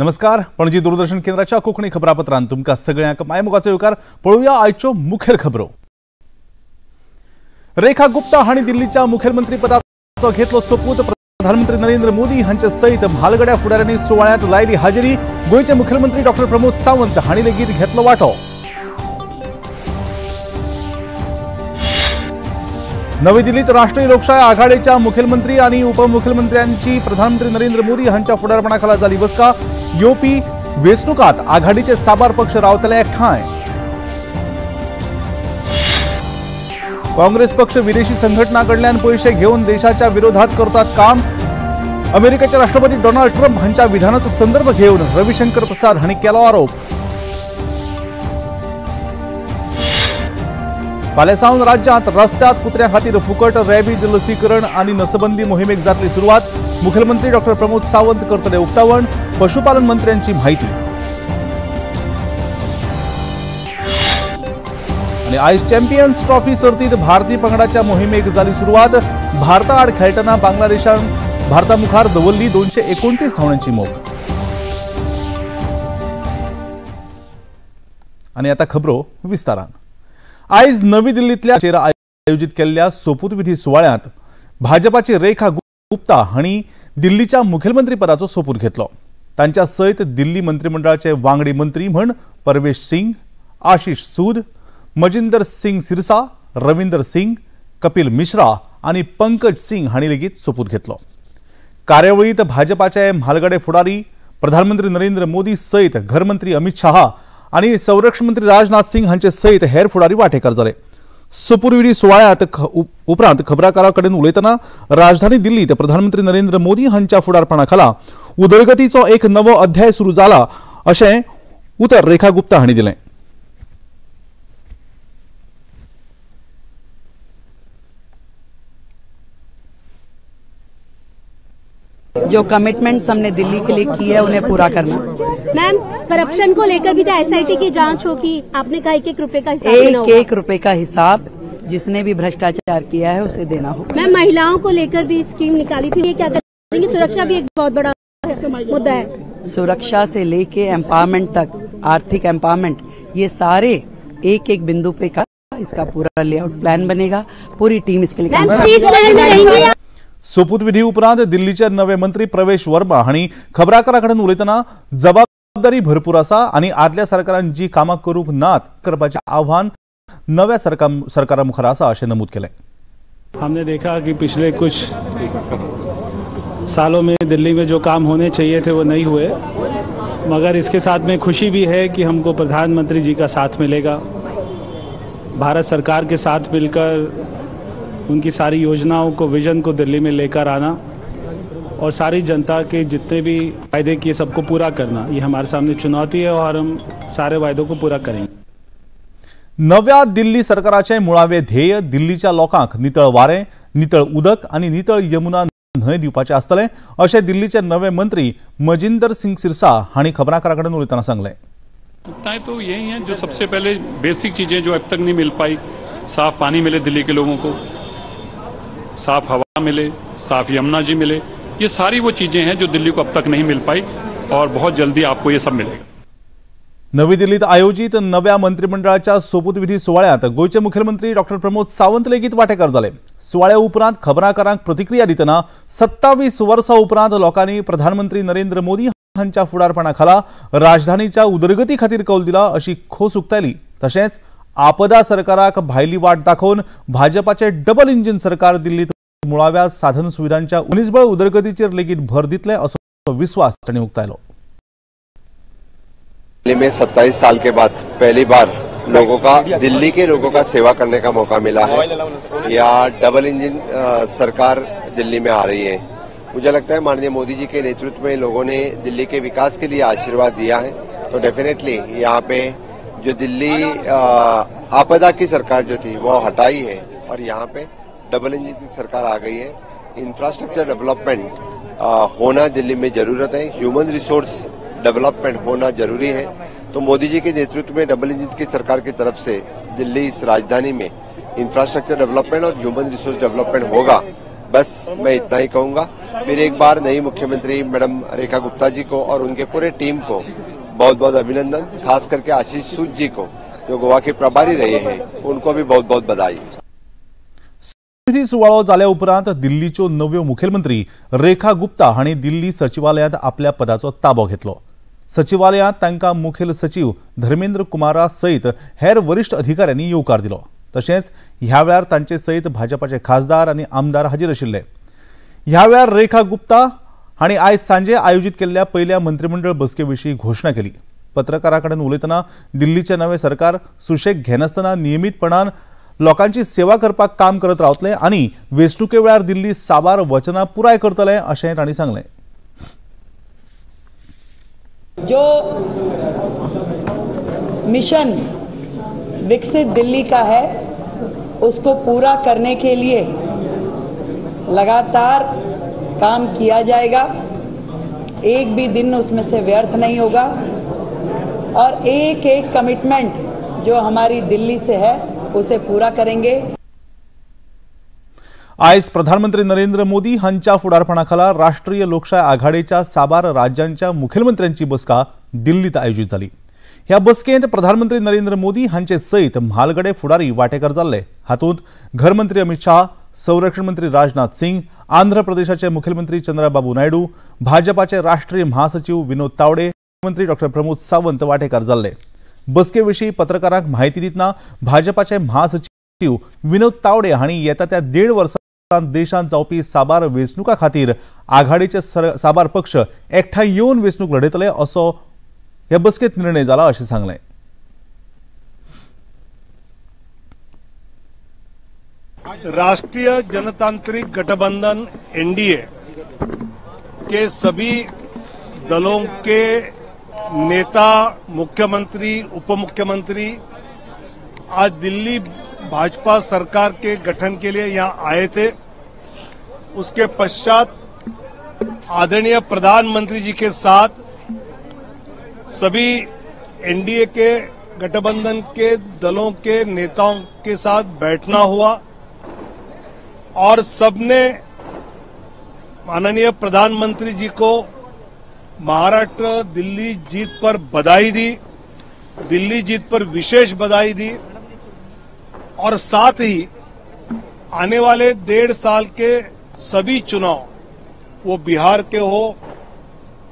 नमस्कार, पणजी दूरदर्शन केंद्राच्या कोंकणी खबरापत्रांत तुमकां सगळ्यांक मायमोगाचो येवकार. पळोवया आयच्यो मुखेल खबरो. रेखा गुप्ता हांणी दिल्लीच्या मुखेलमंत्री पदाचो घेतलो सोपूत. प्रधानमंत्री नरेंद्र मोदी हांचे सयत म्हालगड्या फुडाऱ्यांनी सुवाळ्यांत लायली हाजेरी. गोंयचे मुखेलमंत्री डॉक्टर प्रमोद सावंत हांणी लेगीत घेतलो वांटो. नवी दिल्लीत राष्ट्रीय लोकशाय आघाडीच्या मुखेलमंत्री आणि उपमुख्यमंत्र्यांची प्रधानमंत्री नरेंद्र मोदी हांच्या फुडारपणाखाला जाली बसका. येवपी वेंचणुकांत आघाडीचे साबार पक्ष रावतले एकठांय. काँग्रेस पक्ष विदेशी संघटना कडल्यान पैसे घेवन देशाच्या विरोधात करतात काम. अमेरिकेचे राष्ट्रपती डोनाल्ड ट्रम्प हांच्या विधानाचो संदर्भ घेवन रविशंकर प्रसाद हांणी केलो आरोप. फाल्यां सावन राज्यांत रस्त्यात कुत्र्यां खातीर फुकट रॅबीज लसीकरण आनी नसबंदी मोहिमेक जातली सुरवात. मुखेलमंत्री डॉक्टर प्रमोद सावंत करतले उक्तावण. पशुपालन मंत्र्यांची म्हायती. आनी आयज चॅम्पियन्स ट्रॉफी सर्तीत भारतीय पंगडाच्या मोहिमेक जाली सुरवात. भारता आड खेळटना बांगलादेशान भारता मुखार दवरली 229 धांवड्यांची मोख. आनी आतां खबरो विस्तारान. आयज नवी दिल्लींतल्या चेर आयोजीत केल्ल्या सोपूतविधी सुवाळ्यांत भाजपाची रेखा गुप्ता हांणी दिल्लीच्या मुखेलमंत्रीपदाचो सोपूत घेतलो. तांच्या सयत दिल्ली मंत्रिमंडळाचे वांगडी मंत्री म्हण परवेश सिंग, आशिष सूद, मजिंदर सिंग सिरसा, रविंदर सिंग, कपिल मिश्रा आनी पंकज सिंग हांणी लेगीत सोपूत घेतलो. कार्यावळींत भाजपाचे म्हालगडे फुडारी प्रधानमंत्री नरेंद्र मोदी सयत घरमंत्री अमित शहा आनी संरक्षण मंत्री राजनाथ सिंग हांचे सयत हेर फुडारी वांटेकार जाले. सोपूतविधी सुवाळ्यांत उपरांत खबराकारां कडेन उलयतना राजधानी दिल्लीत प्रधानमंत्री नरेंद्र मोदी हांच्या फुडारपणा खाला उदरगतीचो एक नवो अध्याय सुरू जाला अशें उतर रेखा गुप्ता हांणी दिलें. जो कमिटमेंट्स हमने दिल्ली के लिए की है उन्हें पूरा करना. मैम, करप्शन को लेकर भी तो एसआईटी की जांच होगी. आपने कहा एक रुपए का हिसाब देना होगा. एक रुपए का हिसाब जिसने भी भ्रष्टाचार किया है उसे देना होगा. मैम, महिलाओं को लेकर भी स्कीम निकाली थी, ये क्या करेंगे? सुरक्षा भी एक बहुत बड़ा मुद्दा है. सुरक्षा से लेके एम्पावरमेंट तक, आर्थिक एम्पावरमेंट, ये सारे एक एक बिंदु पे का इसका पूरा लेआउट प्लान बनेगा. पूरी टीम इसके लिए. सोपूतविधी उपरांत दिल्लीचे नवे मंत्री प्रवेश वर्मा हांणी खबराकारां कडेन उलयतना जबाबदारी भरपूर आसा आनी आदल्या सरकारान जी कामां करूंक नात करपाचें आव्हान नव्या सरकारा मुखार आसा अशें नमूद केलें. हमने देखा कि पिछले कुछ सालों में दिल्ली में जो काम होने चाहिए थे वो नहीं हुए, मगर इसके साथ में खुशी भी है कि हमको प्रधानमंत्री जी का साथ मिलेगा. भारत सरकार के साथ मिलकर उनकी सारी योजनाओं को, विजन को दिल्ली में लेकर आना और सारी जनता के जितने भी वायदे किए सबको पूरा करना, ये हमारे सामने चुनौती है और हम सारे वायदों को पूरा करेंगे. नव्या दिल्ली सरकाराचे मुळावे ध्येय दिल्लीच्या लोकांक नितळ वारें, नितळ उदक आनी नितळ यमुना न्हंय दिवपाचें आसतलें अशें दिल्लीचे नवे मंत्री मजिंदर सिंग सिरसा हांणी खबराकारां कडेन उलयतना सांगलें. तो यही है जो सबसे पहले बेसिक चीजें जो अब तक नहीं मिल पाई. साफ पानी मिले दिल्ली के लोगों को, साफ हवा मिले, साफ यमुना जी मिले, ये सारी वो चीजें हैं जो दिल्ली को अब तक नहीं मिल पाई और बहुत जल्दी आपको ये सब मिलेगा. नवी दिल्लीत आयोजित नव्या मंत्रिमंडळाच्या सोपूतविधी सुवाळ्यांत गोंयचे मुखेलमंत्री डॉक्टर प्रमोद सावंत लेगीत वांटेकार जाले. सुवाळ्या उपरांत खबराकारांक प्रतिक्रिया दितना 27 वर्सां उपरांत लोकांनी प्रधानमंत्री नरेंद्र मोदी हांच्या फुडारपणा खाला राजधानीच्या उदरगती खातीर कौल दिला अशी खोस उक्तायली. तशेंच आपदा सरकाराक भायली वाट दाखोवन भाजपाचे डबल इंजिन सरकार दिल्लीत मुळाव्या साधन सुविधांच्या मनीसबळ उदरगतीचेर लेगीत भर दितले असो विस्वास तांणी उक्तायलो. दिल्ली में 27 साल के बाद पहली बार लोगों का, दिल्ली के लोगों का सेवा करने का मौका मिला है. या डबल इंजिन सरकार दिल्ली में आ रही है. मुझे लगता है माननीय मोदी जी के नेतृत्व में लोगों ने दिल्ली के विकास के लिए आशीर्वाद दिया है, तो डेफिनेटली यहाँ पे जो दिल्ली आपदा की सरकार जो थी वो हटाई है और यहाँ पे डबल इंजन की सरकार आ गई है. इंफ्रास्ट्रक्चर डेवलपमेंट होना दिल्ली में जरूरत है, ह्यूमन रिसोर्स डेवलपमेंट होना जरूरी है. तो मोदी जी के नेतृत्व में डबल इंजन की सरकार की तरफ से दिल्ली इस राजधानी में इंफ्रास्ट्रक्चर डेवलपमेंट और ह्यूमन रिसोर्स डेवलपमेंट होगा. बस मैं इतना ही कहूँगा. फिर एक बार नई मुख्यमंत्री मैडम रेखा गुप्ता जी को और उनके पूरे टीम को बहुत बहुत अभिनंदन। खास करके आशीष सूद जी को, जो गोवा के प्रभारी रहे हैं, उनको भी बहुत बहुत बधाई। विधी सुवाळो जाल्या उपरांत दिल्लीच्यो नव्यो मुखेलमंत्री रेखा गुप्ता हांणी दिल्ली सचिवालयांत आपल्या पदाचो ताबो घेतलो। सचिवालयांत तांकां मुखेल सचिव धर्मेंद्र कुमारा सयत हेर वरिश्ठ अधिकाऱ्यांनी येवकार दिलो। तशेंच ह्या वेळार तांचे सयत भाजपाचे खासदार आनी आमदार हाजीर आशिल्ले। ह्या वेळार रेखा गुप्ता हांणी आयज सांजे आयोजीत केल्ल्या पयल्या मंत्रिमंडळ बसके विशीं घोशणा केली। पत्रकारां कडेन उलयतना दिल्लीचें नवें सरकार सुशेग घेनासतना नियमीतपणान लोकांची सेवा करपाक काम करत रावतले आनी वेंचणुके वेळार दिल्ली साबार वचनां पुराय करतले अशें तांणी सांगलें। जो मिशन विकसित दिल्ली का है उसको पूरा करने के लिए लगातार काम किया जाएगा। एक भी दिन उसमें से व्यर्थ नहीं होगा और एक एक कमिटमेंट जो हमारी दिल्ली से है उसे पूरा करेंगे। आयज प्रधानमंत्री नरेंद्र मोदी हांच्या फुडारपणाखाला राष्ट्रीय लोकशाय आघाडीच्या साबार राज्यांच्या मुखेलमंत्र्यांची बसका दिल्लीत आयोजित जाली। ह्या बसकेंत प्रधानमंत्री नरेंद्र मोदी हांचे सयत म्हालगडे फुडारी वांटेकार जाल्ले। हातूंत घरमंत्री अमित शाह, संरक्षण मंत्री राजनाथ सिंग, आंध्र प्रदेशाचे मुखेलमंत्री चंद्रबाबू नायडू, भाजपाचे राष्ट्रीय महासचिव विनोद तावडे, मंत्री डॉक्टर प्रमोद सावंत वांटेकार जाल्ले। बसके विशीं पत्रकारांक म्हायती दितना भाजपाचे महासचिव विनोद तावडे हांणी येता त्या 1.5 वर्सांत देशांत जावपी साबार वेंचणुकां खातीर आघाडीचे साबार पक्ष एकठांय येवन वेंचणूक लढयतले असो हे बसकेंत निर्णय जाला अशें सांगलें। राष्ट्रीय जनतांत्रिक गठबंधन एनडीए के सभी दलों के नेता, मुख्यमंत्री, उप मुख्यमंत्री आज दिल्ली भाजपा सरकार के गठन के लिए यहां आए थे। उसके पश्चात आदरणीय प्रधानमंत्री जी के साथ सभी एनडीए के गठबंधन के दलों के नेताओं के साथ बैठना हुआ और सबने माननीय प्रधानमंत्री जी को महाराष्ट्र दिल्ली जीत पर बधाई दी, दिल्ली जीत पर विशेष बधाई दी और साथ ही आने वाले 1.5 साल के सभी चुनाव, वो बिहार के हो,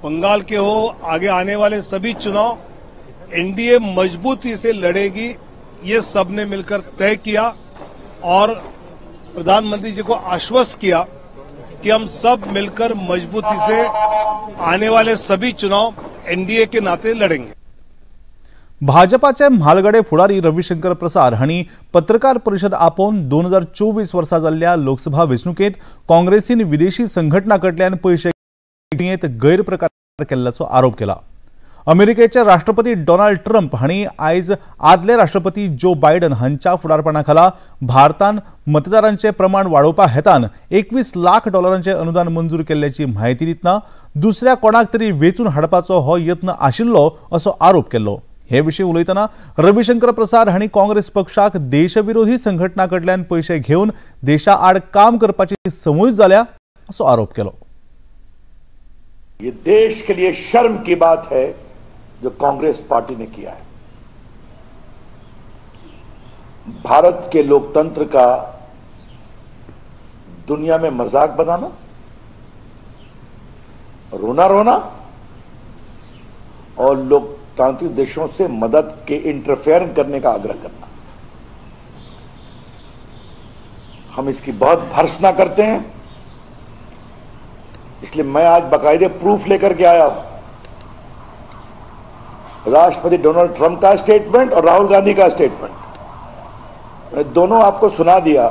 बंगाल के हो, आगे आने वाले सभी चुनाव एनडीए मजबूती से लड़ेगी, ये सबने मिलकर तय किया और प्रधानमंत्री जी को आश्वस्त किया कि हम सब मिलकर मजबूती से आने वाले सभी चुनाव एनडीए के नाते लड़ेंगे। भाजपाचे म्हालगडे फुडारी रविशंकर प्रसाद हांणी पत्रकार परिषद आपोवन 2024 वर्सा जाल्ल्या लोकसभा वेंचणुकेंत काँग्रेसीन विदेशी संघटना कडल्यान पयशे घेत गैरप्रकार केल्ल्याचो आरोप केला। अमेरिकेचे राष्ट्रपती डोनाल्ड ट्रम्प हांणी आयज आदले राष्ट्रपती जो बायडन हांच्या फुडारपणाखाला भारतान मतदारांचे प्रमाण वाडोवपा हेतान 21 लाख डॉलरांचे अनुदान मंजूर केल्ल्याची म्हायती दितना दुसऱ्या कोणाक तरी वेंचून हाडपाचो हो यत्न आशिल्लो असो आरोप केल्लो। हे विशीं उलयतना रविशंकर प्रसाद हांणी काँग्रेस पक्षाक देशविरोधी संघटना कडल्यान पयशे घेवन देशा आड काम करपाची संवय जाल्या असो आरोप केलो। ये देश के लिए शर्म की बात है जो कांग्रेस पार्टी ने किया है। भारत के लोकतंत्र का दुनिया में मजाक बनाना, रोना रोना और लोकतांत्रिक देशों से मदद के इंटरफेयर करने का आग्रह करना, हम इसकी बहुत भर्त्सना करते हैं। इसलिए मैं आज बाकायदे प्रूफ लेकर के आया हूं। राष्ट्रपति डोनाल्ड ट्रंप का स्टेटमेंट और राहुल गांधी का स्टेटमेंट, मैं दोनों आपको सुना दिया।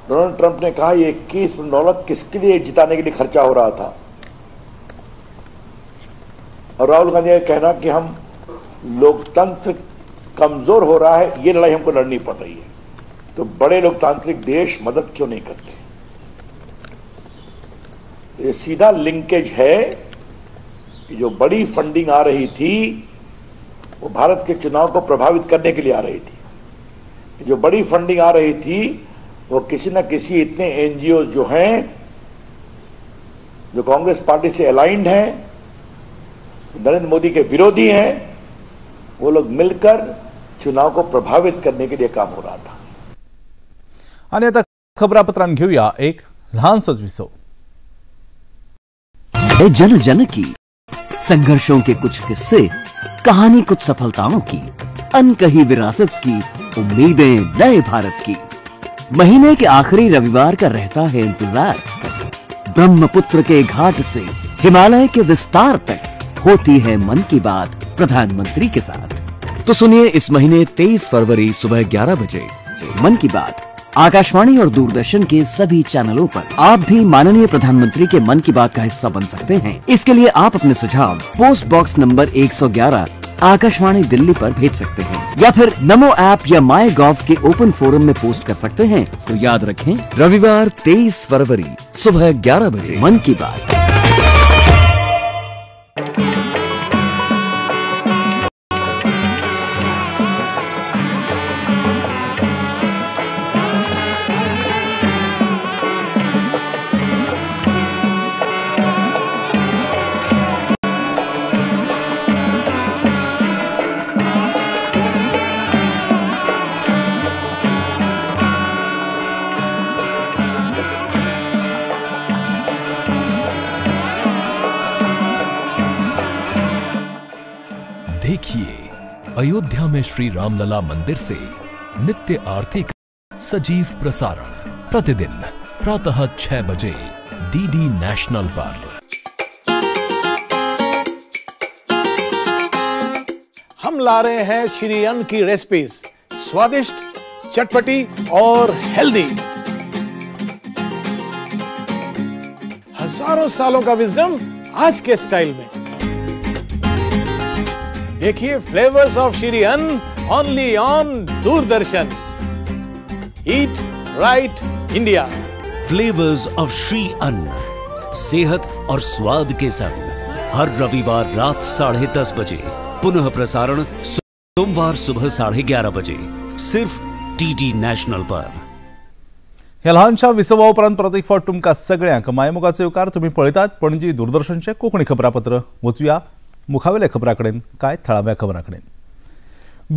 डोनाल्ड ट्रंप ने कहा ये $21 मिलियन किसके लिए जिताने के लिए खर्चा हो रहा था, और राहुल गांधी का कहना कि हम लोकतंत्र कमजोर हो रहा है, ये लड़ाई हमको लड़नी पड़ रही है, तो बड़े लोकतांत्रिक देश मदद क्यों नहीं करते। ये सीधा लिंकेज है कि जो बड़ी फंडिंग आ रही थी वो भारत के चुनाव को प्रभावित करने के लिए आ रही थी। जो बड़ी फंडिंग आ रही थी वो किसी न किसी इतने एनजीओ जो हैं जो कांग्रेस पार्टी से अलाइंड हैं, नरेंद्र मोदी के विरोधी हैं, वो लोग मिलकर चुनाव को प्रभावित करने के लिए काम हो रहा था। आणि आता खबरापत्रांत घेऊया एक ल्हानसोच विसव। जन जन की संघर्षों के कुछ किस्से, कहानी कुछ सफलताओं की, अनकही विरासत की, उम्मीदें नए भारत की। महीने के आखिरी रविवार का रहता है इंतजार। ब्रह्मपुत्र के घाट से हिमालय के विस्तार तक होती है मन की बात प्रधानमंत्री के साथ। तो सुनिए इस महीने 23 फरवरी सुबह 11 बजे मन की बात आकाशवाणी और दूरदर्शन के सभी चैनलों पर। आप भी माननीय प्रधानमंत्री के मन की बात का हिस्सा बन सकते हैं। इसके लिए आप अपने सुझाव post box number 111 Akashvani Delhi पर भेज सकते हैं या फिर नमो ऐप या माई गॉव के ओपन फोरम में पोस्ट कर सकते हैं। तो याद रखें, रविवार 23 फरवरी सुबह 11 बजे मन की बात। देखिए अयोध्या में श्री रामलला मंदिर से नित्य आरती का सजीव प्रसारण प्रतिदिन प्रातः 6 बजे डीडी नेशनल पर। हम ला रहे हैं श्री अन्न की रेसिपीज, स्वादिष्ट, चटपटी और हेल्दी। हजारों सालों का विजडम आज के स्टाइल में। देखिए flavours of Shri Anna only on Doordarshan. Eat right India. Flavours of Shri Anna, सेहत और स्वाद के संग, हर रविवार रात 10:30 बजे, पुनः प्रसारण सोमवार सुबह 11:30 बजे, सिर्फ डीडी नॅशनल पर। ह्या ल्हानशा विसवा उपरांत परत एक फावट तुमकां सगळ्यांक मायमोगाचो येवकार। तुमी पळयतात पणजी दूरदर्शनचें कोंकणी खबरापत्र। वचुया मुखावेल्या खबरां कडेन, काय थळाव्या खबरां कडेन।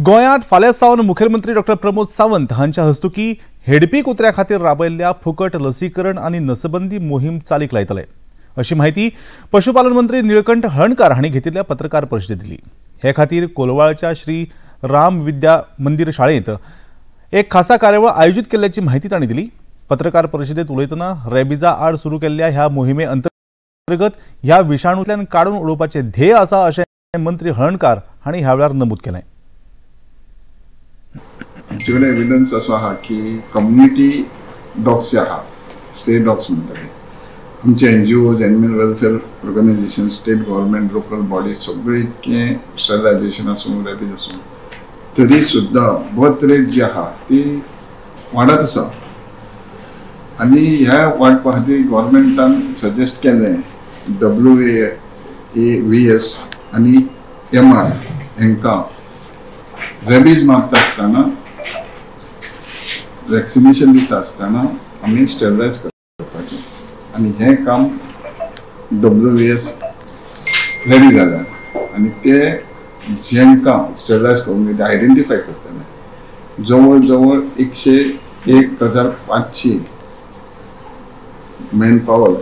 गोंयांत फाल्यां सावन मुखेलमंत्री डॉक्टर प्रमोद सावंत हांच्या हस्तुकी हेडपी कुत्र्या खातीर राबयल्ल्या फुकट लसीकरण आनी नसबंदी मोहीम चालीक लायतले अशी माहिती पशुपालन मंत्री निळकंठ हळर्णकार हांणी घेतिल्ल्या पत्रकार परिशदेंत दिली। हे खातीर कोलवाळच्या श्री राम विद्या मंदिर शाळेंत एक खासा कार्यावळ आयोजीत केल्ल्याची माहिती तांणी दिली। पत्रकार परिशदेंत उलयतना रेबिजा आड सुरू केल्ल्या ह्या मोहिमे अंतर्गत ह्या विशाणूंतल्यान काडून उडोवपाचें ध्येय आसा अशें मंत्री हळर्णकार हांणी ह्या वेळार नमूद केलें। आमचे कडेन एविडन्स असो आहा की कम्युनिटी डॉग्स जे आहा, स्टे डॉग्स म्हणटाले, आमचे NGOs, animal welfare organisation, state government, local bodies सगळे इतकें स्टरलायजेशन आसूं, रेबीज आसूं, तरी सुद्दां बर्थ रेट जी आहा ती वाडत आसा। आनी ह्या वाडपा खातीर गव्हर्मेंटान सजेस्ट केलें WAAVS आनी MR हांकां रेबीज मारता आसतना, वॅक्सिनेशन दिता आसतना आमी स्टरलायज करपाचें आनी हें काम WAS ready जालां आनी ते जेंकां स्टरलायज करूंक ते आयडेंटिफाय करतले। जवळ जवळ 101,500 मॅन पावर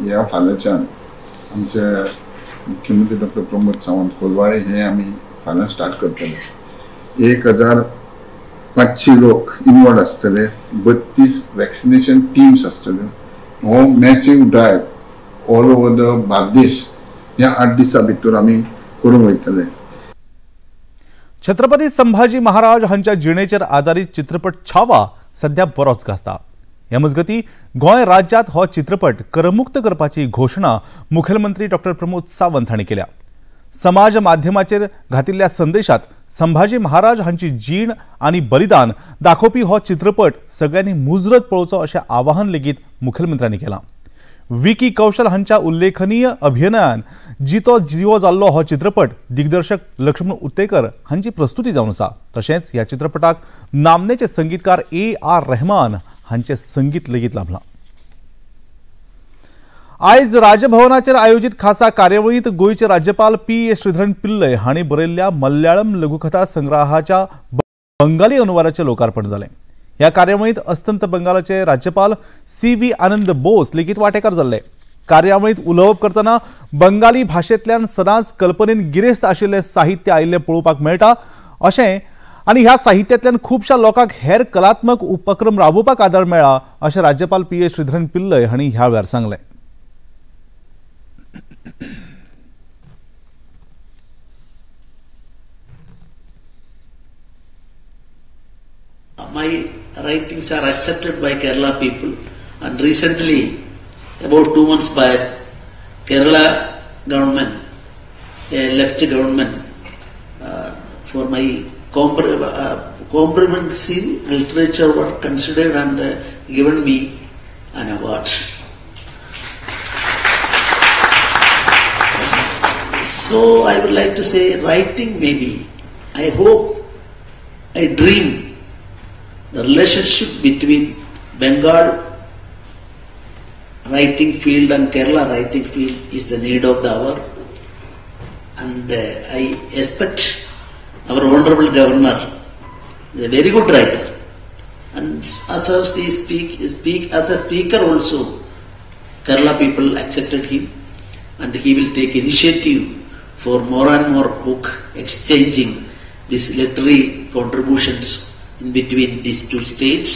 ह्या फाल्यांच्यान आमचे मुख्यमंत्री डॉक्टर प्रमोद सावंत कोलवाळे हे आमी फाल्यां स्टार्ट करतले। 1,500 लोक इनवॉल्व आसतले, 32 वॅक्सिनेशन टिम्स आसतल्यो। हो massive drive all over the Bardez ह्या 8 दिसां भितर आमी करूंक वयतले। छत्रपती संभाजी महाराज हांच्या जिणेचेर आदारीत चित्रपट छावा सध्या बरोच गाजता। ह्या मजगती गोंय राज्यांत हो चित्रपट करमुक्त करपाची घोशणा मुखेलमंत्री डॉक्टर प्रमोद सावंत हांणी केल्या। समाज माध्यमाचेर घातिल्ल्या संदेशात संभाजी महाराज हांची जीण आनी बलिदान दाखोवपी हो चित्रपट सगळ्यांनी मुजरत पळोवचो अशें आवाहन लेगीत मुखेलमंत्र्यांनी केलां। विकी कौशल हांच्या उल्लेखनीय अभिनयान जितो जिवो जाल्लो हो चित्रपट दिग्दर्शक लक्ष्मण उत्तेकर हांची प्रस्तुती जावन आसा। तशेंच ह्या चित्रपटाक नामनेचे संगीतकार AR Rahman हांचे संगीत लेगीत लाभलां। आयज राजभवनाचेर आयोजित खासा कार्यावळींत गोंयचे राज्यपाल पी श्रीधरन पिल्लय हांणी बरयल्ल्या मल्याळम लघुकथा संग्रहाच्या बंगाली अनुवादाचें लोकार्पण जालें. ह्या कार्यावळींत अस्तंत बंगालाचे राज्यपाल सी व्ही आनंद बोस लेगीत वांटेकार जाल्ले. कार्यावळींत उलोवप करतना बंगाली भाशेंतल्यान सदांच कल्पनेन गिरेस्त आशिल्लें साहित्य आयिल्लें पळोवपाक मेळटा अशें आनी ह्या साहित्यांतल्यान खुबश्या लोकांक हेर कलात्मक उपक्रम राबोवपाक आदार मेळ्ळा अशें राज्यपाल पी श्रीधरन पिल्लय हांणी ह्या वेळार सांगलें. My writings are accepted by Kerala people, and recently, about 2 months back, Kerala government, a left government, for my comprehensive literature were considered and given me an award. So I would like to say, writing maybe, I hope, I dream, the relationship between Bengal writing field and Kerala writing field is the need of the hour, and I expect our honorable governor is a very good writer, and as he speak as a speaker also, Kerala people accepted him, and he will take initiative for more and more book exchanging these literary contributions in between these two states.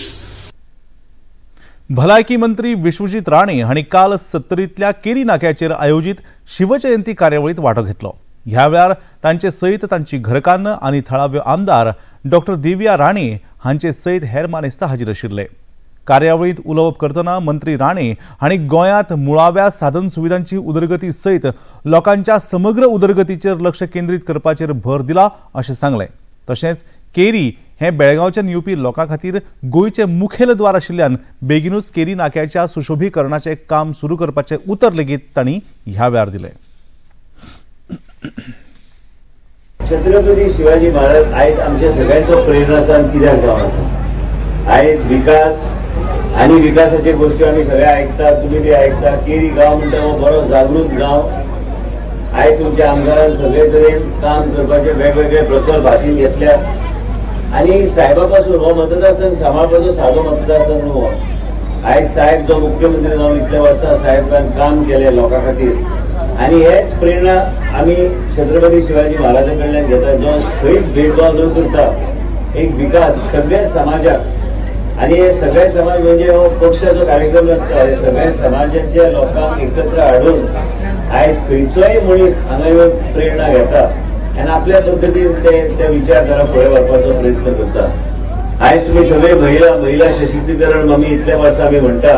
भलायकी मंत्री विश्वजीत राणे हांणी काल सत्तरींतल्या केरी नाक्याचेर आयोजीत शिवजयंती कार्यावळींत वांटो घेतलो. ह्या वेळार तांचे सयत तांची घरकान्न आनी थळाव्यो आमदार डॉक्टर दिव्या राणे हांचे सयत हेर मानेस्त हाजीर आशिल्ले. कार्यावळींत उलोवप करतना मंत्री राणे हांणी गोंयांत मुळाव्या साधन सुविधांची उदरगती सयत लोकांच्या समग्र उदरगतीचेर लक्ष केंद्रीत करपाचेर भर दिला अशें सांगलें. तशेंच केरी हे बेळगांवच्यान येवपी लोकां खातीर गोंयचें मुखेल द्वार आशिल्ल्यान बेगिनूच केरी नाक्याच्या सुशोभीकरणाचें काम सुरू करपाचें उतर लेगीत तांणी ह्या वेळार दिलें. छत्रपती शिवाजी महाराज आयज आमच्या सगळ्यांचो प्रेरणास्थान कित्याक जावन आसा. आयज विकास आनी विकासाचे गोश्टी आमी सगळे आयकता, तुमी बी आयकता. केरी गांव म्हणटा हो बरो जागृत गांव. आयज तुमच्या आमदारान सगळे तरेन काम करपाचे वेगवेगळे प्रकल्प हातीन घेतल्या आनी साहेबा पासून हो मतदारसंघ सांबाळपाचो सादो मतदारसंघ न्हू हो. आयज साहेब जो मुख्यमंत्री जावन इतल्या वर्सां साहेबान काम केलें लोकां खातीर आनी हेच प्रेरणा आमी छत्रपती शिवाजी महाराजा कडल्यान घेता, जो खंयच भेदभाव न करता एक विकास सगळ्या समाजाक. आनी हे सगळे समाज म्हणजे हो पक्षाचो कार्यक्रम नासता, हे सगळ्या समाजाच्या लोकांक एकत्र हाडून आयज खंयचोय मनीस हांगा येवन प्रेरणा घेता आनी आपल्या पद्दतीन ते विचारधारा फुडें व्हरपाचो प्रयत्न करता. आयज तुमी सगळे महिला सशक्तीकरण आमी इतल्या वर्सां आमी म्हणटा,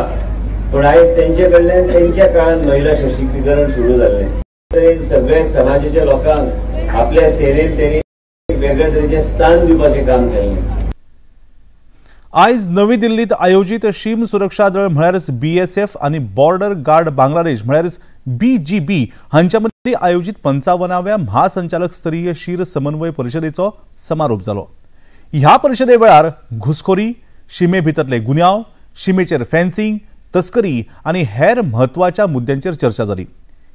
पूण आयज तेंचे कडल्यान तेंच्या काळान महिला सशक्तीकरण सुरू जाल्लें. तरेन सगळ्या समाजाच्या लोकांक आपल्या सेनेन तेणी वेगळ्या तरेचें स्थान दिवपाचें काम केल्लें. आयज नवी दिल्लीत आयोजीत शीम सुरक्षा दळ म्हळ्यारच बीएसएफ आनी बॉर्डर गार्ड बांगलादेश म्हळ्यारच बीजीबी हांच्या मदीं आयोजीत 55व्या महासंचालक स्तरीय शीर समन्वय परिशदेचो समारोप जालो. ह्या परिशदे वेळार घुसखोरी, शिमे भितरले गुन्यांव, शिमेचेर फेन्सिंग, तस्करी आनी हेर म्हत्वाच्या मुद्द्यांचेर चर्चा जाली.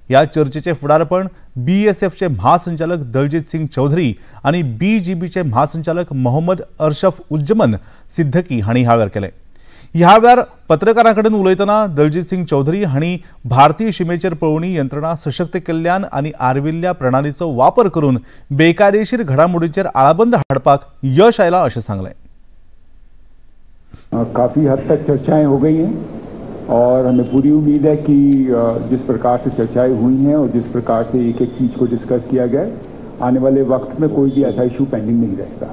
ह्या चर्चेचे फुडारपण बीएसएफचे महासंचालक दलजीत सिंग चौधरी आनी बीजीबीचे महासंचालक मोहम्मद अर्शफ उज्जमन सिद्धकी हांणी ह्या वेळार केलें. ह्या वेळार पत्रकारां कडेन उलयतना दलजीत सिंग चौधरी हांणी भारतीय शिमेचेर पळोवणी यंत्रणा सशक्त केल्ल्यान आनी आर्विल्ल्या प्रणालीचो वापर करून बेकायदेशीर घडामोडींचेर आळाबंद हाडपाक यश आयलां अशें सांगलें. काफी हद तक चर्चाएं हो गई हैं और हमें पूरी उम्मीद है कि जिस प्रकार से चर्चाएं हुई हैं और जिस प्रकार से एक एक चीज़ को डिस्कस किया गया, आने वाले वक्त में कोई भी ऐसा इशू पेंडिंग नहीं रहेगा.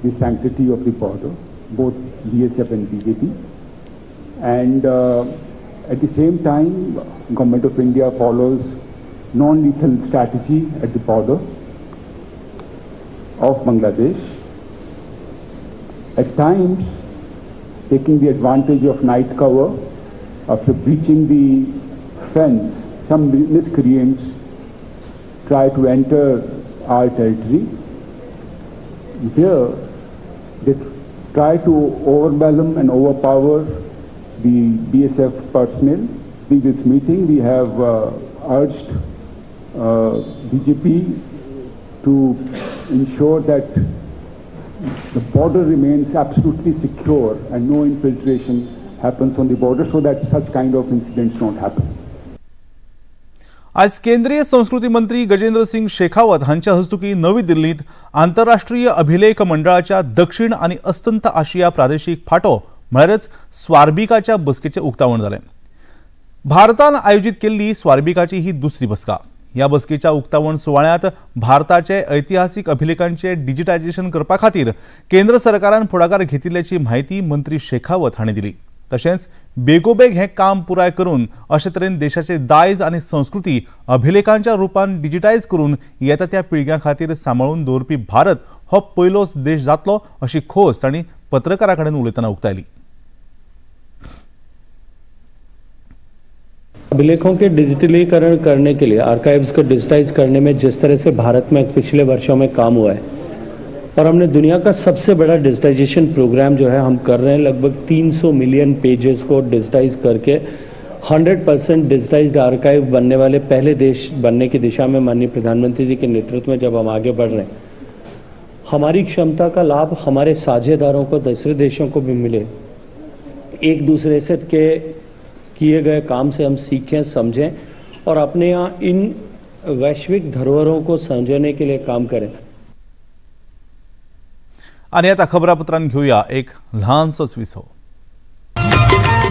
The sanctity of the border, both BSF and BJP, and at the same time government of India follows non lethal strategy at the border of Bangladesh. At times taking the advantage of night cover, after breaching the fence, some miscreants try to enter our territory. Here, they try to overwhelm and overpower the BSF personnel. In this meeting, we have urged BJP to ensure that the border remains absolutely secure and no infiltration happens on the border so that such kind of incidents don't happen. आज केंद्रीय संस्कृती मंत्री गजेंद्र सिंग शेखावत हांच्या हस्तुकी नवी दिल्लीत आंतरराष्ट्रीय अभिलेख मंडळाच्या दक्षिण आनी अस्तंत आशिया प्रादेशिक फाटो म्हळ्यारच स्वार्बिकाच्या बसकेचें उक्तावण जालें. भारतान आयोजीत केल्ली स्वार्बिकाची ही दुसरी बसका. ह्या बसकेच्या उक्तावण सुवाळ्यांत भारताचे ऐतिहासिक अभिलेखांचे डिजिटायझेशन करपा खातीर केंद्र सरकारान फुडाकार घेतिल्ल्याची म्हायती मंत्री शेखावत हांणी दिली. तशेंच बेगोबेग हें काम पुराय करून अशे तरेन देशाचे दायज आनी संस्कृती अभिलेखांच्या रुपान डिजिटायज करून येता त्या पिळग्यां खातीर सांबाळून दवरपी भारत हो पयलोच देश जातलो अशी खोस तांणी पत्रकारां कडेन उलयतना उक्तायली. अभिलेखों के डिजिटलीकरण करने के लिए आर्काइव्स को डिजिटाइज करने में जिस तरह से भारत में पिछले वर्षों में काम हुआ है और हमने दुनिया का सबसे बड़ा डिजिटाइजेशन प्रोग्राम जो है हम कर रहे हैं, लगभग 300 मिलियन पेजेस को डिजिटाइज करके 100% डिजिटाइज्ड आर्काइव बनने वाले पहले देश बनने की दिशा में माननीय प्रधानमंत्री जी के नेतृत्व में जब हम आगे बढ़ रहे हैं, हमारी क्षमता का लाभ हमारे साझेदारों को, दूसरे देशों को भी मिले, एक दूसरे से के किए गए काम से हम सीखें, समझें और अपने यहाँ इन वैश्विक धरोहरों को समझने के लिए काम करें. आणि आता खबरापत्रांत घेऊया एक ल्हानसोच विसव.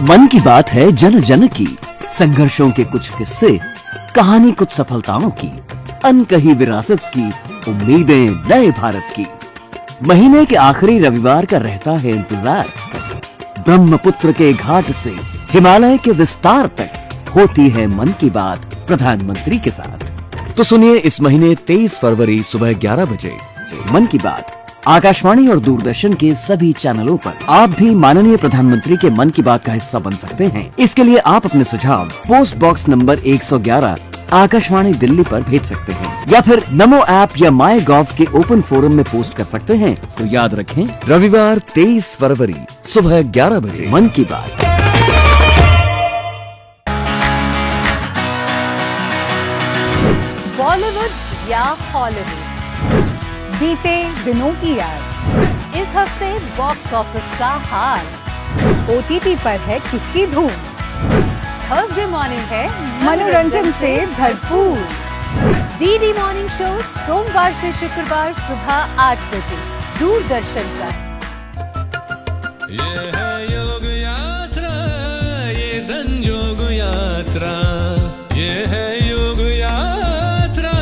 मन की बात है जन जन की, संघर्षों के कुछ किस्से, कहानी कुछ सफलताओं की, अनकही विरासत की, उम्मीदें नए भारत की. महीने के आखिरी रविवार का रहता है इंतजार. ब्रह्मपुत्र के घाट से हिमालय के विस्तार तक होती है मन की बात प्रधानमंत्री के साथ. तो सुनिए इस महीने 23 फरवरी सुबह 11 बजे मन की बात आकाशवाणी और दूरदर्शन के सभी चैनलों पर. आप भी माननीय प्रधानमंत्री के मन की बात का हिस्सा बन सकते हैं. इसके लिए आप अपने सुझाव post box number 111 Akashvani Delhi पर भेज सकते हैं या फिर नमो ऐप या माई गॉव के ओपन फोरम में पोस्ट कर सकते हैं. तो याद रखें, रविवार 23 फरवरी सुबह 11 बजे मन की बात. बॉलीवुड या हॉलीवुड, बीते दिनों की याद, इस हफ्ते बॉक्स ऑफिस का हाल, ओटीटी पर है किसकी धूम, थर्सडे मॉर्निंग है मनोरंजन से भरपूर, डीडी मॉर्निंग शो सोमवार से शुक्रवार सुबह 8 बजे दूरदर्शन पर. ये है योग यात्रा, ये संजोग यात्रा, ये है योग यात्रा.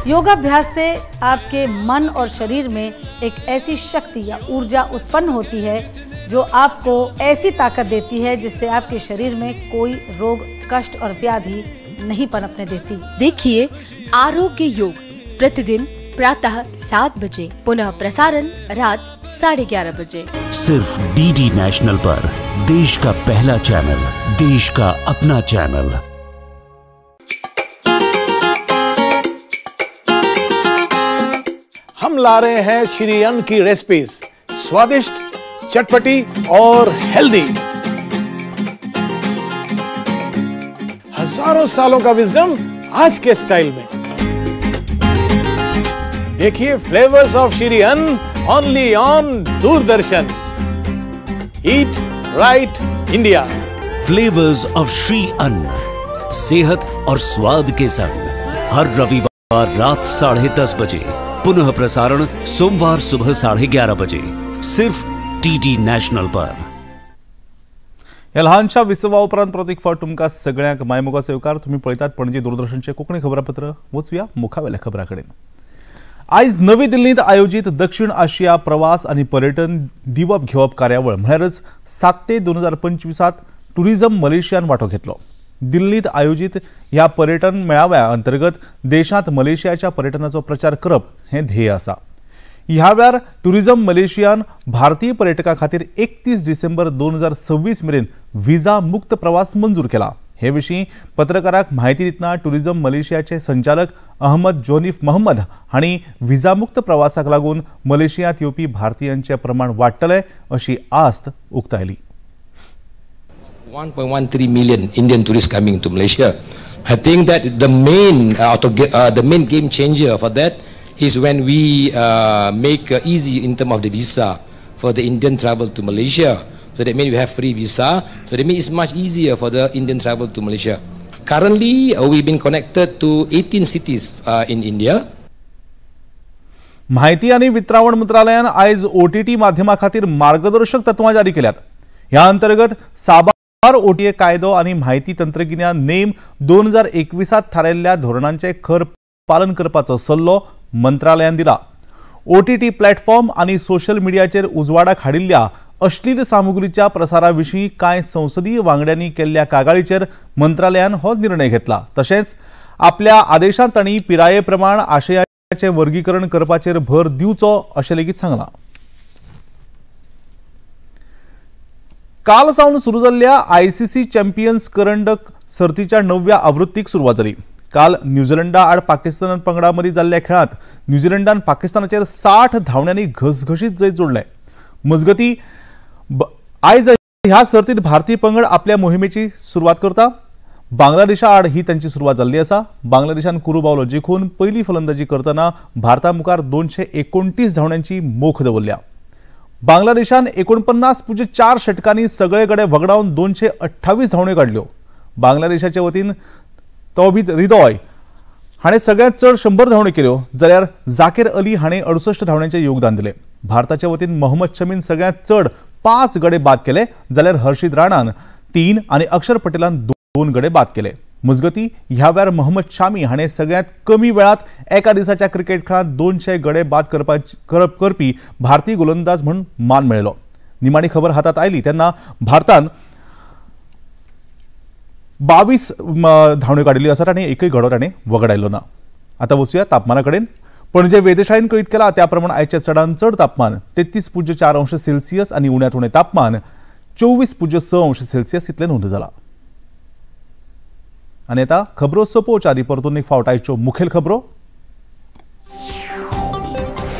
योगाभ्यास से आपके मन और शरीर में एक ऐसी शक्ति या ऊर्जा उत्पन्न होती है जो आपको ऐसी ताकत देती है जिससे आपके शरीर में कोई रोग, कष्ट और व्याधि नहीं पनपने देती. देखिए आरोग्य योग प्रतिदिन प्रातः 7 बजे, पुनः प्रसारण रात 11:30 बजे, सिर्फ डीडी नेशनल पर. देश का पहला चैनल, देश का अपना चैनल. हम ला रहे हैं श्री अन्न की रेसिपीज, स्वादिष्ट, चटपटी और हेल्दी. हजारों सालों का विजडम आज के स्टाइल में. देखिए flavours of Shri Anna only on Doordarshan. Eat right India. Flavours of Shri Anna, सेहत और स्वाद के संग, हर रविवार रात 10:30 बजे, पुनः प्रसारण सोमवार सुबह 11:30 बजे, सिर्फ डीडी नॅशनल पर. ह्या ल्हानशा विसवा उपरांत परत एक फावट तुमकां सगळ्यांक मायमोगाचो येवकार. तुमी पळयतात पणजी दूरदर्शनचें कोंकणी खबरापत्र. वचुया मुखावेल्या खबरां कडेन. आयज नवी दिल्लींत आयोजीत दक्षिण आशिया प्रवास आनी पर्यटन दिवप घेवप कार्यावळ म्हळ्यारच 7 ते 2025 टुरिझम मलेशियान वांटो घेतलो. दिल्लीत आयोजित ह्या पर्यटन मेळाव्या अंतर्गत देशांत मलेशियाच्या पर्यटनाचो प्रचार करप हें ध्येय आसा. ह्या वेळार टुरिझम मलेशियान भारतीय पर्यटकां खातीर 31 डिसेंबर 2026 मेरेन व्हिसा मुक्त प्रवास मंजूर केला. हे विशीं पत्रकारांक म्हायती दितना टुरिझम मलेशियाचे संचालक अहमद जोनीफ मोहम्मद हांणी व्हिसामुक्त प्रवासाक लागून मलेशियांत येवपी भारतीयांचे प्रमाण वाडटलें अशी आस्त उक्तायली. 1.13 million Indian tourists coming to Malaysia. I think that the main game changer for that is when we make easy in terms of the visa for the Indian travel to Malaysia. So that means we have free visa. So that means it's much easier for the Indian travel to Malaysia. Currently, we've been connected to 18 cities in India. माहिती आणि वितरावण मंत्रालयान आयज OTT माध्यमा खातीर मार्गदर्शक तत्वां जारी केल्यात. ह्या अंतर्गत साबार ओटीए कायदो आनी माहिती तंत्रगिन्यान नेम 2021 थारायल्ल्या धोरणांचे खर पालन करपाचो सल्लो मंत्रालयान दिला. ओटीटी प्लॅटफॉर्म आनी सोशल मिडियाचेर उजवाडाक हाडिल्ल्या अश्लील सामुग्रीच्या प्रसारा विशीं कांय संसदीय वांगड्यांनी केल्ल्या कागाळीचेर मंत्रालयान हो निर्णय घेतला. तशेंच आपल्या आदेशांत तांणी पिराये प्रमाण आशयाचें वर्गीकरण करपाचेर भर दिवचो अशें लेगीत सांगलां. काल सावन सुरू जाल्ल्या आयसीसी चॅम्पियन्स करंडक सर्तीच्या 9व्या आवृत्तीक सुरवात जाली. काल न्यूझीलंडा आड पाकिस्तान पंगडा मदीं जाल्ल्या खेळांत न्यूझीलंडान पाकिस्तानाचेर 60 धांवड्यांनी घसघशीत जैत जोडलें. मजगतीं आयज ह्या सर्तीत भारतीय पंगड आपल्या मोहिमेची सुरवात करता. बांगलादेशा आड ही तांची सुरवात जाल्ली आसा. बांगलादेशान कुरू बावलो जिखून पयली फलंदाजी करतना भारता मुखार 229 धांवड्यांची मोख दवरल्या. बांगलादेशान 49.4 षटकांनी सगळे गडे वगडावन 228 धांवड्यो काडल्यो. बांगलादेशाचे वतीन तौबीद रिदॉय हाणें सगळ्यांत चड 100 धांवड्यो केल्यो, जाल्यार जाकीर अली हाणें 68 धांवड्यांचें योगदान दिलें. भारताच्या वतीन मोहम्मद शमीन सगळ्यांत चड 5 गडे बाद केले, जाल्यार हर्षित राणान 3 आनी अक्षर पटेलान 2 गडे बाद केले. मजगतीं ह्या वेळार मोहम्मद शामी हाणें सगळ्यांत कमी वेळांत एका दिसाच्या क्रिकेट खेळांत 200 गडे बाद करपी भारतीय गोलंदाज म्हूण मान मेळयलो. निमाणी खबर हातात आयली तेन्ना भारतान 22 धांवड्यो काडिल्ल्यो आसात आनी एकय गडो ताणें वगडायलो ना. आतां वचुया तापमाना कडेन. पणजे वेधशाळेन कळीत केला त्या प्रमाण आयचें चडांत चड तापमान 33.4 अंश सेल्सियस आनी उण्यांत उणें तापमान 24.6 अंश सेल्सियस इतलें नोंद जालां. आनी आतां खबरो सोंपोवच्या आदीं परतून एक फावट आयच्यो मुखेल खबरो.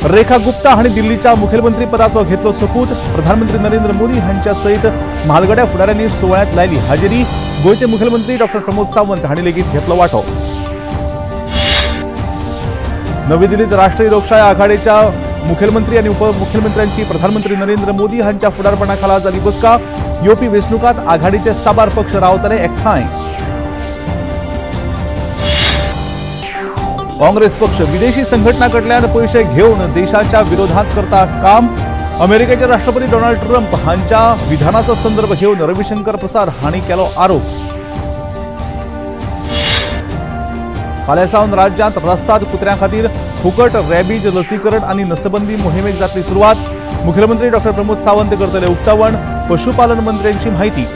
रेखा गुप्ता हांणी दिल्लीच्या मुखेलमंत्री पदाचो घेतलो सोपूत. प्रधानमंत्री नरेंद्र मोदी हांच्या सयत म्हालगड्या फुडाऱ्यांनी सुवाळ्यांत लायली हाजेरी. गोंयचे मुखेलमंत्री डॉ प्रमोद सावंत हांणी लेगीत घेतलो वांटो. नवी दिल्लीत राष्ट्रीय लोकशाय आघाडीच्या मुखेलमंत्री आनी उपमुखेलमंत्र्यांची प्रधानमंत्री नरेंद्र मोदी हांच्या फुडारपणा खाला जाली बसका. येवपी वेंचणुकांत आघाडीचे साबार पक्ष रावतले एकठांय. काँग्रेस पक्ष विदेशी संघटना कडल्यान पयशे घेवन देशाच्या विरोधात करता काम. अमेरिकेचे राष्ट्रपती डोनाल्ड ट्रम्प हांच्या विधानाचो संदर्भ घेवन रविशंकर प्रसाद हांणी केलो आरोप. फाल्यां सावन राज्यांत रस्ताद कुत्र्यां खातीर फुकट रॅबीज लसीकरण आनी नसबंदी मोहिमेक जातली सुरवात. मुखेलमंत्री डॉ प्रमोद सावंत करतले उक्तावण. पशुपालन मंत्र्यांची म्हायती.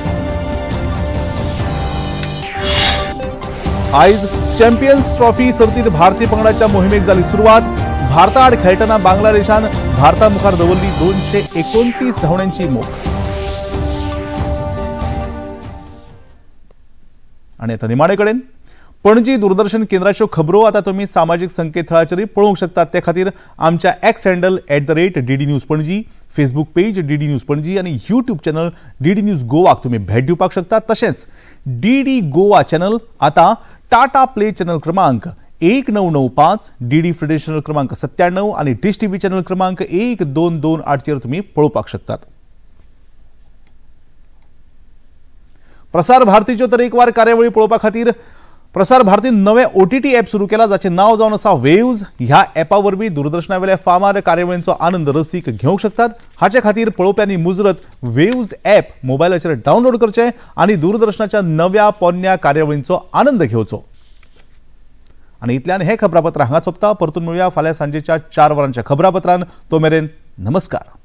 आयज चॅम्पियन्स ट्रॉफी सर्तीत भारतीय पंगडाच्या मोहिमेक जाली सुरवात. भारता आड खेळटना बांगलादेशान भारता मुखार दवरली 229 धांवड्यांची मोख. आनी आतां निमाणे कडेन पणजी दूरदर्शन केंद्राच्यो खबरो आतां तुमी सामाजीक संकेतथळाचेरूय पळोवंक शकतात. ते खातीर आमच्या X handle @DD News Panaji, Facebook page DD News Panaji आनी यूट्यूब चॅनल DD news गोवाक तुमी भेट दिवपाक शकतात. तशेंच DD Goa channel आतां टाटा प्ले चॅनल क्रमांक 1995, DD free channel क्रमांक 97 आनी डिश टीव्ही चॅनल क्रमांक 1228 चेर तुमी पळोवपाक शकतात. प्रसार भारतीच्यो तरेकवार कार्यावळी पळोवपा खातीर प्रसार भारतीन नवे OTT app सुरू केला, जाचें नांव जावन आसा वेव्ज. ह्या ॲपा वरवीं दूरदर्शना वयल्या फामाद कार्यावळींचो आनंद रसीक घेवंक शकतात. हाचे खातीर पळोवप्यांनी मुजरत वेव्ज ॲप मोबायलाचेर डावनलोड करचें आनी दूरदर्शनाच्या नव्या पोन्न्या कार्यावळींचो आनंद घेवचो. आनी इतल्यान हें खबरापत्र हांगा सोंपता. परतून मेळुया फाल्यां सांजेच्या 4 वरांच्या खबरापत्रान. तो मेरेन नमस्कार.